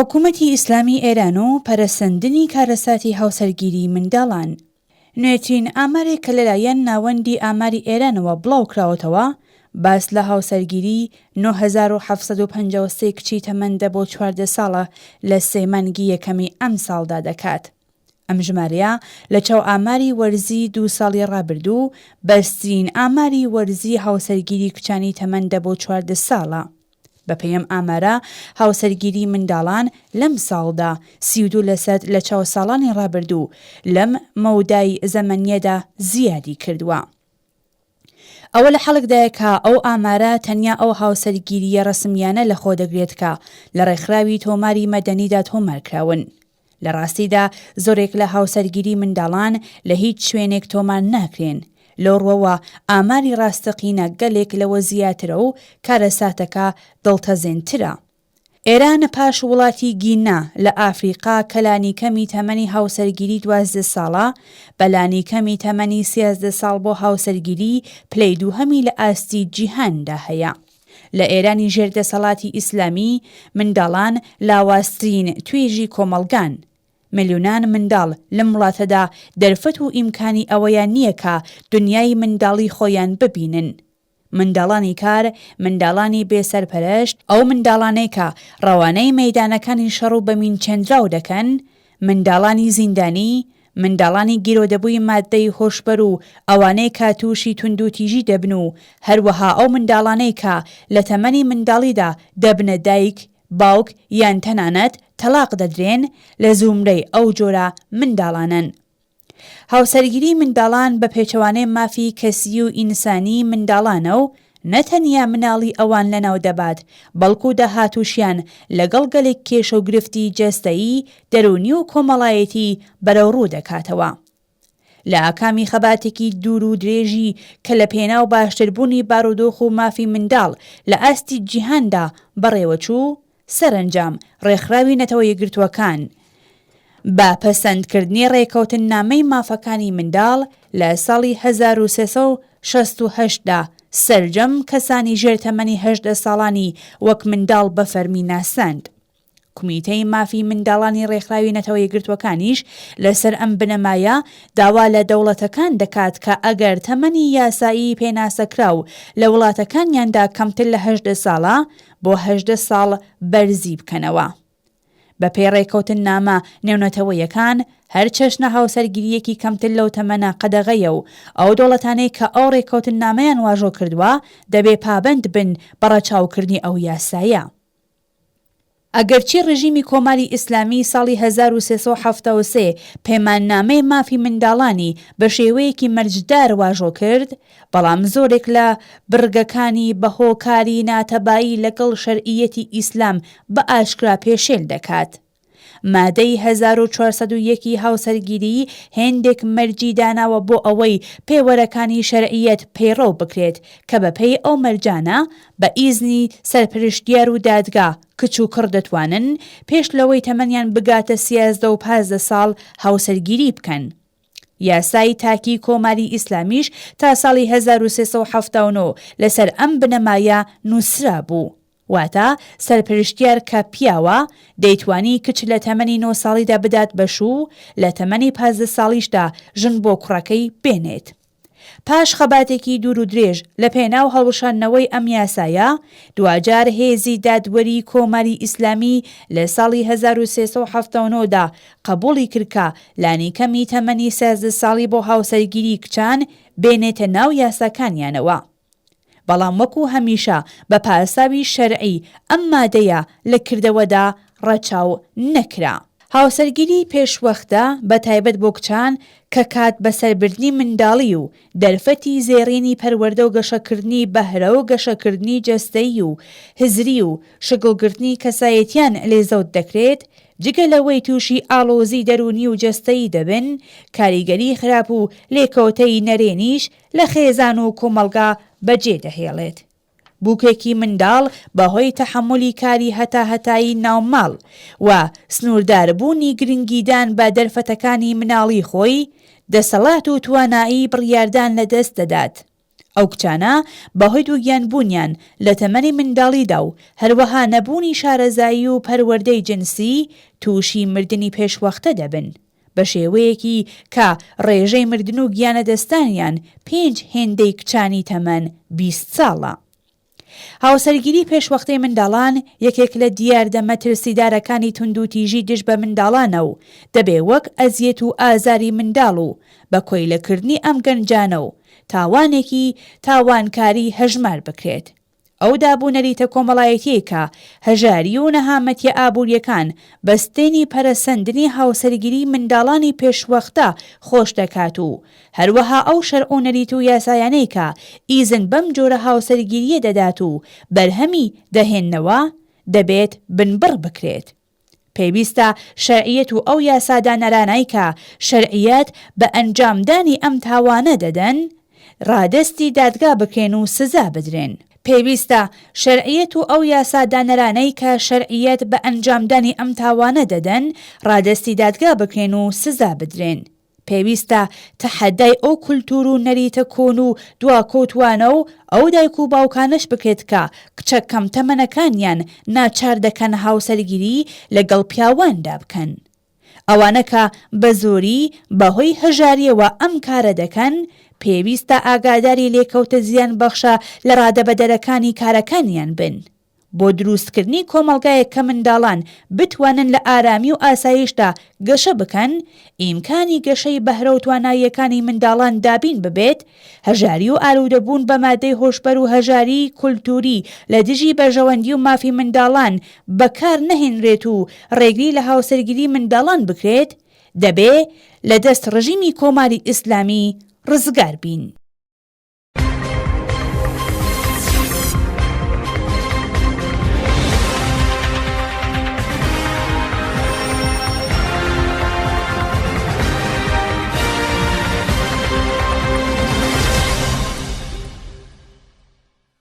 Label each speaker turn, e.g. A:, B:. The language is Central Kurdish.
A: حکوومەتی ئیسلامی ئێران و پەرەسەندنی کارەساتی هاوسەرگیریی منداڵان. نوێترین ئامارێک کە لەلایەن ناوەندی ئاماری ئێرانەوە بڵاو کراوەتەوە، باس لە هاوسەرگیریی 9753 کچی تەمەن دە بۆ 14 ساڵە لە سێ مانگی یەکەمی ئەمساڵدا دەکات. ئەم ژمارەیە لە چاو ئاماری وەرزی دوو ساڵی ڕابردوو، بەرزترین ئاماری وەرزی هاوسەرگیری کچانی تەمەن دە بۆ 14 ساڵە. بەپێی ئەم ئامارە، هاوسەرگیری منداڵان لەم ساڵدا 32 لەسەد لە چاو ساڵانی ڕابردوو لەم مەودای زەمەنییەدا زیادی کردووە. ئەوە لە حاڵێکدایە کە ئەو ئامارە تەنیا ئەو هاوسەرگیرییە ڕەسمییانە لەخۆ دەگرێت کە لە ڕێکخراوی تۆماری مەدەنیدا تۆمار کراون. لە ڕاستیدا زۆرێک لە هاوسەرگیری منداڵان لە هیچ شوێنێک تۆمار ناکرێن. لەو ڕووەوە ئاماری ڕاستەقینە گەلێک لەوە زیاترە و کارەساتەکە دڵتەزێنترە. ئێران پاش وڵاتی گینا لە ئافریقا کە لانیکەمی تەمەنی هاوسەرگیری 12 ساڵە، بە لانیکەمی تەمەنی 13 ساڵ بۆ هاوسەرگیری پلەی دووهەمی لە ئاستی جیهاندا هەیە. لە ئێرانی ژێر دەسەڵاتی ئیسلامی، منداڵان لاوازترین توێژی کۆمەڵگان. ملیونان منداڵ لەم وڵاتەدا دەرفەت و ئیمکانی ئەوەیان نییە کە دنیای منداڵی خۆیان ببینن. منداڵانی کار، منداڵانی بێ سەرپەرشت، ئەو منداڵانەی کە ڕەوانەی مەیدانەکانی شەڕ و بە مین چێندراو دەکەن، منداڵانی زیندانی، منداڵانی گیرۆدەبووی ماددەی هۆشبەر و ئەوانەی کە تووشی توندوتیژی دەبن و هەروەها ئەو منداڵانەی کە لە تەمەنی منداڵیدا دەبنە دایک، باوک یان تەنانەت تەڵاق دەدرێن، لە زومرەی ئەو جۆرە منداڵانەن. هاوسەرگیری منداڵان بە پێچەوانەی مافی کەسیی و ئینسانیی منداڵانە و نە تەنیا مناڵی ئەوان لەناو دەبات، بەڵکو داهاتووشیان لەگەڵ گەلێک کێشە و گرفتی جەستەیی، دەروونی و کۆمەڵایەتی بەرەوڕوو دەکاتەوە. لە ئاکامی خەباتێکی دوور و درێژی کە لە پێناو باشتربوونی بارودۆخ و مافی منداڵ لە ئاستی جیهاندا بەڕێوەچوو، سەرەنجام ڕێکخراوی نەتەوە یەکگرتووەکان بە پەسەندکردنی ڕێکەوتننامەی مافەکانی منداڵ لە ساڵی 1368 دا سەرجەم کەسانی ژێر تەمەنی 18 ساڵانی وەک منداڵ بە فەرمی ناساند. کومیتەی مافی منداڵانی ڕێکخراوی نەتەوە یەکگرتووەکانیش لەسەر ئەم بنەمایە داوا لە دەوڵەتەکان دەکات کە ئەگەر تەمەنی یاسایی پێناسەکراو لە وڵاتەکانیاندا کەمتر لە 18 ساڵە بۆ 18 ساڵ بەرزی بکەنەوە. بەپێی ڕێکەوتننامە نێونەتەوەیەکان، هەر چەشنە هاوسەرگیرییەکی کەمتر لەو تەمەنە قەدەغەیە و ئەو دەوڵەتانەی کە ئەو ڕێککەوتننامەیان واژۆ کردووە دەبێ پابەند بن بە ڕەچاوکردنی ئەو یاسایە. ئەگەرچی ڕژیمی کۆماری ئیسلامی ساڵی 1373 پەیماننامەی مافی منداڵانی بە شێوەیەکی مەرجدار واژۆ کرد، بەڵام زۆرێک لە بڕگەکانی بە هۆکاری ناتەبایی لەگەڵ شەرعییەتی ئیسلام بە ئاشکرا پێشێل دەکات. مادەی 1401 ی هاوسەرگیریی هێندێک مەرجی داناوە بۆ ئەوەی پێوەرەکانی شەرعییەت پەیڕەو بکرێت کە بەپێی ئەو مەرجانە بە ئیزنی سەرپرشتیار و دادگا کچ و کوڕ دەتوانن پێش لەوەی تەمەنیان بگاتە سیازدە و پازدە ساڵ هاوسەرگیری بکەن. یاسای تاکی کۆماری ئیسلامیش تا ساڵی 1379 لەسەر ئەم بنەمایە نووسرابوو. واتە سەرپەرشتیار کە پیاوە، دەیتوانی کچ لە تەمەنی نۆ ساڵیدا بدات بە شوو، لە تەمەنی 15 ساڵیشدا ژن بۆ کوڕەکەی بێنێت. پاش خەباتێکی دوور و درێژ لە پێناو هەڵوەشاندنەوەی ئەم یاسایە، دواجار هێزی دادوەری کۆماری ئیسلامی لە ساڵی 1379 دا قەبووڵی کرد کە لانیکەمی تەمەنی 13 ساڵی بۆ هاوسەرگیری کچان بێنێتە ناو یاساکانیانەوە. بەڵام وەکو هەمیشە بە پاساوی شەرعی ئەم مادەیە لە کردەوەدا ڕەچاو نەکرا. هاوسەرگیری پێشوەختە بە تایبەت بۆ کچان کە کات بەسەربردنی منداڵی و دەرفەتی زێڕینی پەروەردە و گەشەکردنی بەهرە و گەشەکردنی جەستەیی و هزری و شکڵگرتنی کەسایەتیان لێ زەوت دەکرێت، جگە لەوەی تووشی ئاڵۆزی دەروونی و جەستەیی دەبن، کاریگەری خراپ و لێکەوتەی نەرێنیش لە خێزان و کۆمەڵگا بەجێ دەهێڵێت. بووکێکی منداڵ بە هۆی تەحەمولی کاری هەتاهەتایی ناو ماڵ و سنوورداربوونی گرنگیدان بە دەرفەتەکانی مناڵی خۆی، دەسەڵات و توانایی بڕیاردان لەدەست دەدات. ئەو کچانە بەهۆی دووگیانبوونیان لە تەمەنی منداڵیدا و هەروەها نەبوونی شارەزایی و پەروەردەی جنسی تووشی مردنی پێشوەختە دەبن بە شێوەیەکی کە ڕێژەی مردن و گیانلەدەستدانیان پێنج هێندەی کچانی تەمەن 20 ساڵە. هاوسەرگیری پێشوەختەی منداڵان یەکێک لە دیاردە مەترسیدارەکانی توندوتیژی دژ بە منداڵانە و دەبێ وەک ئەزیەت و ئازاری منداڵ و بە کۆیلەکردنی ئەم گەنجانە و تاوانێکی تاوانکاری هەژمار بکرێت. ئەو داب و نەریتە کۆمەڵایەتیەی کە هەژاری و نەهامەتیە ئابووریەکان بەستێنی پەرەسەندنی هاوسەرگیری منداڵانی پێشوەختە خۆش دەکات و هەروەها ئەو شەرع و نەریت و یاسایانەی کە ئیزن بەم جۆرە هاوسەرگیرییە دەدات و بەرهەمی دەهێننەوە، دەبێت بنبڕ بکرێت. پێویستە شەرعیەت و ئەو یاسادانەرانەی کە شەرعیەت بە ئەنجامدانی ئەم تاوانە دەدەن، ڕادەستی دادگا بکرێن و سزا بدرێن. پێویستە شەرعیەت و ئەو یاسادانەرانەی کە شەرعیەت بە ئەنجامدانی ئەم تاوانە دەدەن، ڕادەستی دادگا بکرێن و سزا بدرێن. پێویستە تەحەدای ئەو کولتوور و نەریتە کۆن و دواکەوتووانە و ئەو دایک و باوکانەش بکرێت کە کچە کەم تەمەنەکانیان ناچار دەکەن هاوسەرگیری لەگەڵ پیاواندا بکەن. ئەوانە کە بە زۆری بە هۆی هەژارییەوە ئەم کارە دەکەن، پێویستە ئاگاداری لێکەوتە زیانبەخشە لەڕادەبەدەرەکانی کارەکانیان بن. بۆ دروستکردنی کۆمەڵگایەک کە منداڵان بتوانن لە ئارامی و ئاسایشدا گەشە بکەن، ئیمکانی گەشەی بەهرە و تواناییەکانی منداڵان دابین ببێت، هەژاری و ئالوودەبوون بە مادەی هۆشبەر و هەژاریی کولتووری لە دژی بەرژەوەندی و مافی منداڵان بەکار نەهێنرێت و ڕێگری لە هاوسەرگیری منداڵان بکرێت، دەبێ لە دەست ڕژیمی کۆماری ئیسلامی ڕزگار بین.